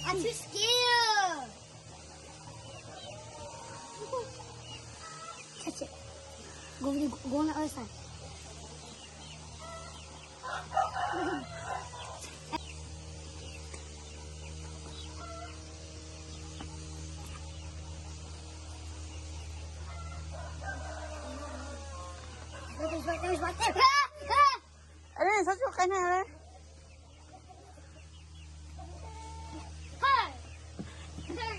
I'm too scared. Touch it. Go, go on the other side. Look, there's right, there's right there. Ah! Ah! Ê, txhob tsuj qe na. Hey! Thursday.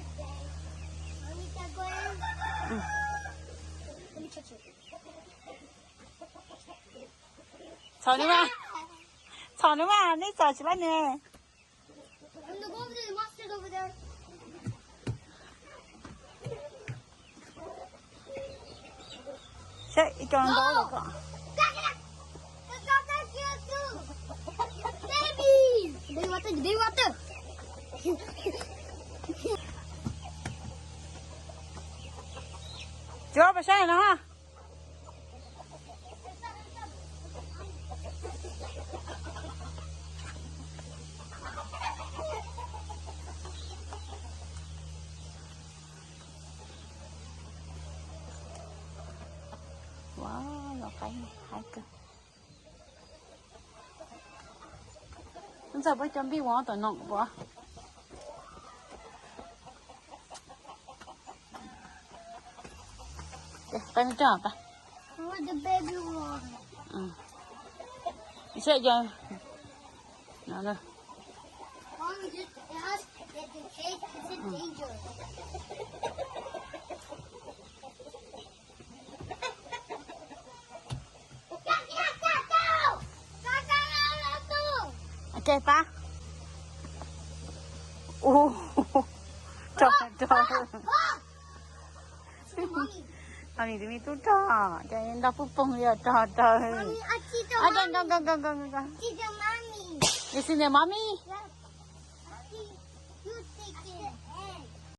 Let me touch it. Txhob nws mas. Txhob nws mas, neb txhob tsis pab nws. I'm gonna go over to the monsters over there. Seb ib co ntau lawm kom. Baby! Baby water, baby water. Tsuav pais saib no. Ua, los qaib haib kawg. Ntxawm puab cov npij ua tom no puas? Qe coj pas. I want the baby one. Seb yog no. Mommy, just ask that the cage is in danger. Ok, pab. Ua, rog, rog. Mami, tus me tub rog, ces nrog puj poog li os, rog, rog. Mami, I see the mommy. I see the mommy. You see the mommy?